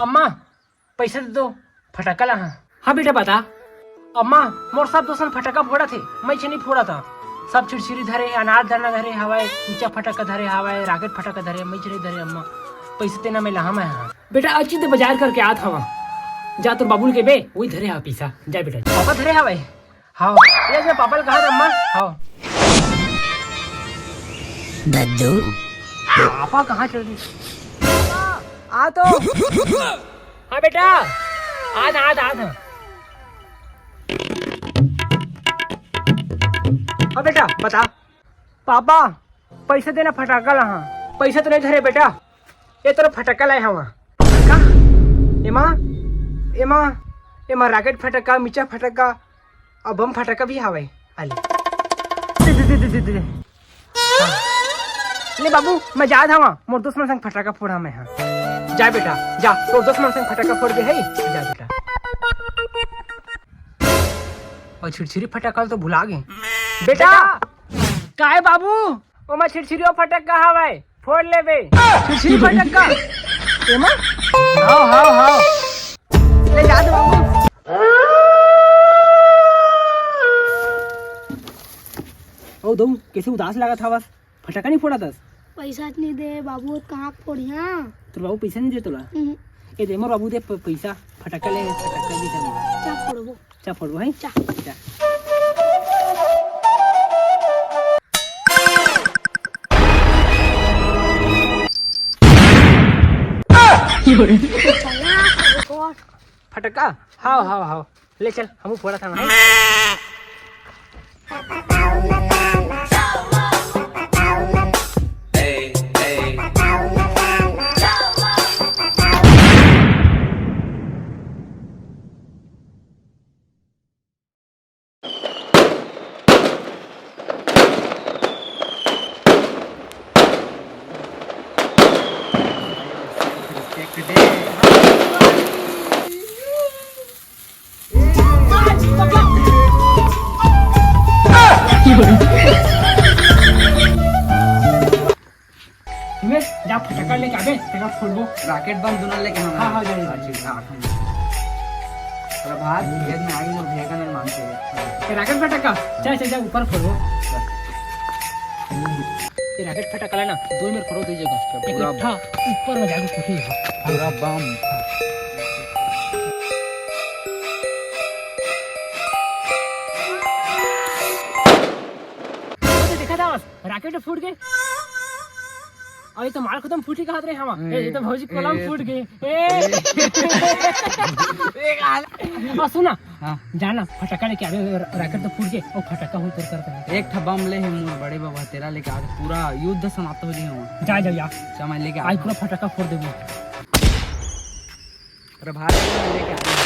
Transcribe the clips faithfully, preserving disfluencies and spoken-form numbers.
अम्मा, पैसा दे दो, फटाका ला हाँ। हाँ बेटा, बता। अम्मा, मोर सब दोस्त मन फटाका फोड़त हे, मैं छे नहीं फोड़त हँव। सब छिरछिरी धरे हे, अनार दाना धरे हवय, ऊंचा फटाका धरे हवय, राकेट फटाका धरे, मैं छे नहीं धरे अम्मा। पैसा देना, मैं लाहूँ मैं हाँ। बेटा, अच्छी ते बाजार करके आत हवँ। जा तोर बाबू ल कहिबे, वही धरे हवय पैसा। जा बेटा। पापा धरे हवय? हाँ। ये मैं पापा ल कहा था अम्मा। हाँ। दद्दू। पापा कहाँ चल दिस? पापा, आ तो। हाँ बेटा, आ था, आ था, आ था। हाँ बेटा, बता। पापा, पैसा देना फटाका ला हाँ। पैसा तो नहीं धरे बेटा, ये तोर फटाका लाए हवँ। का? एमा, एमा, एमा राकेट फटाका, मिचा फटाका, अउ बम फटाका भी हवय। आ ले। दे, दे, दे, दे, दे, दे। हाँ। ले बाबू, मैं जात हवँ, मोर दोस्त मन संग फटाका फोड़हूँ मैं हाँ। जा बेटा, जा, तोर दोस्त मन संग फटाका फोड़बे हे, जा बेटा। अउ छिरछिरी फटाका तो भुला गे। बेटा! काय बाबू? ओमा छिरछिरी अउ फटक्का हवय, फोड़ लेबे। छिरछिरी फटक्का? एमा? हाव, हाव, हाव। ले जा दे बाबू। ओ दऊ, कइसे उदास लागत हवस? फटाका नहीं फोड़त हस? पैसा नहीं दे बाबू, त कहाँ फोड़िया? तोर बाबू पैसा नहीं दे तोला? हम्म। ए दे मोर बाबू दे प-, पैसा, फटाका ले, फटाका दे दे मोला। क्या फोड़बो? चा फोड़बो है? चा। चा। चला, एक और। फटक्का? हाव, हाव, हाव। ले चल, हमू फोड़ा था। हिमेश, जा फटाका लेके आबे, तेला फोड़बो। राकेट बम दुनो लेके हम हाँ, हाँ, जा, जा, जा। ठीक है, आठ हम। प्रभात, खेत में आगे मोर भैया का नाम मांगते हैं। ये राकेट फटाका, चल, चल, चल, ऊपर फोड़बो। ये राकेट फटाका लेना, दो में फोड़ो, दो जगह। एक पूरा उठा, ऊपर में जाके फूटी है। पूरा बम। वो तो देखा था बस, राकेट फूट गए। अरे तो माल खत्म फूटी कहत रहे हवा। ए, ये तो भौजी कोलम ए, फूट गए। ए। ए, आ सुना। हाँ। जाना, फटाका लेके आवे, राकेट तो फूट गए, वो फटाका हुई तोर कर। एक ठा बम ले है मोर बड़े बाबा, तेला लेके आज पूरा युद्ध समाप्त हो जाए हवा। जा, जा, जा। जा, मैं लेके आज आता पूरा हूँ। फटाका फोड़ देबो। अरे भाई, मैं लेके आ रहा हूँ।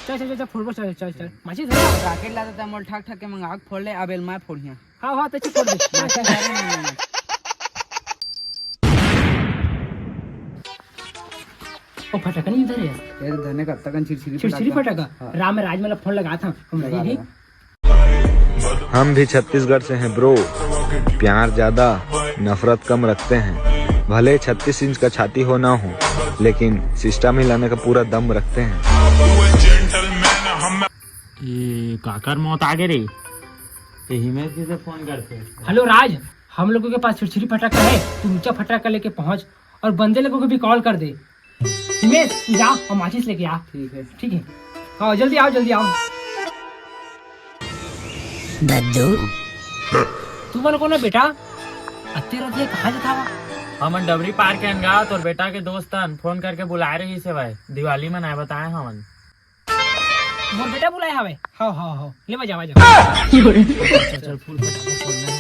चल, चल, चल, चल, फोड़बो, चल, चल, चल। माचिस है? राकेट लाता था, मोल ठक ठक के मंगा के फोड़ ले, अब एल मैं फोड़िया। हाँ, हाँ, तो चुप कर दे। ओ फटाका नहीं इधर है। ये तो धने का तकन छिरछिरी छिरछिरी फटाका। फटाका। हाँ। राम राज मतलब फोन लगा था, हम लगा, लगे भी। लगा। हम भी छत्तीसगढ़ से हैं ब्रो, प्यार ज्यादा, नफरत कम रखते हैं। भले छत्तीस इंच का छाती हो ना हो, लेकिन सिस्टम हिलाने का पूरा दम रखते हैं। ये काकर मौत आगे रे। ये हिमेश जी से फोन करते हैं। हेलो राज, हम लोगों के पास छिरछिरी फटाका है, तू ऊंचा फटाका लेके पहुंच और बंदे लोगों को भी कॉल कर दे। हिमेश, तू जा और माचिस लेके आ। ठीक है। ठीक है। हाँ, जल्दी आओ, जल्दी आओ। दद्दू। तू मन कौन है बेटा? अत्ते रतिया कहाँ जता हुआ? हमन डबरी पार के अनगा तोर बेटा के दोस्तन फोन करके बुलाए रहिस हे भाई, दिवाली मनाए बताए हमन। मोर बेटा बुलाए हवे। हाव, हाव, हाव। ले बजा, बजा। चल, चल, फूल फटाका फोड़ना है।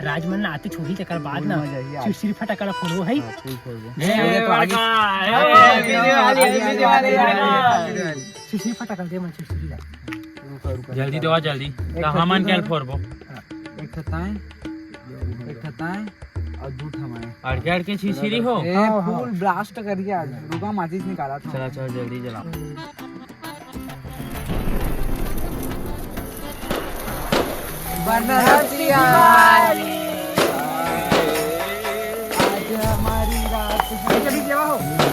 राजमन ना आते छोड़ी, तेकर बाद ना। फूल मजा ही आ। छिरछिरी फटाका ला फोड़ो है। हाँ, फूल फोड़बो। ए, ए, देखो, आगे। बड़का, ए, आगे, आगे, आगे, आगे, आगे, आगे, आगे। आगे। छिरछिरी फटाका दे मन, छिरछिरी ला। रुका, रुका, जल्दी रुका। दो, जल्दी। एक तो हमन ठो के फोड़बो। हाँ, एक ठो ताए, एक ठो ताए। अउ दू ठा माए। अड़के अड़के छिछिरी हो। ए, हाँ, हाँ। फुल ब्लास्ट करिया आज। रुका, माचिस निकाला था। चला, चल, जल्दी जला। बनारसिया। आज अभी लेवा हो।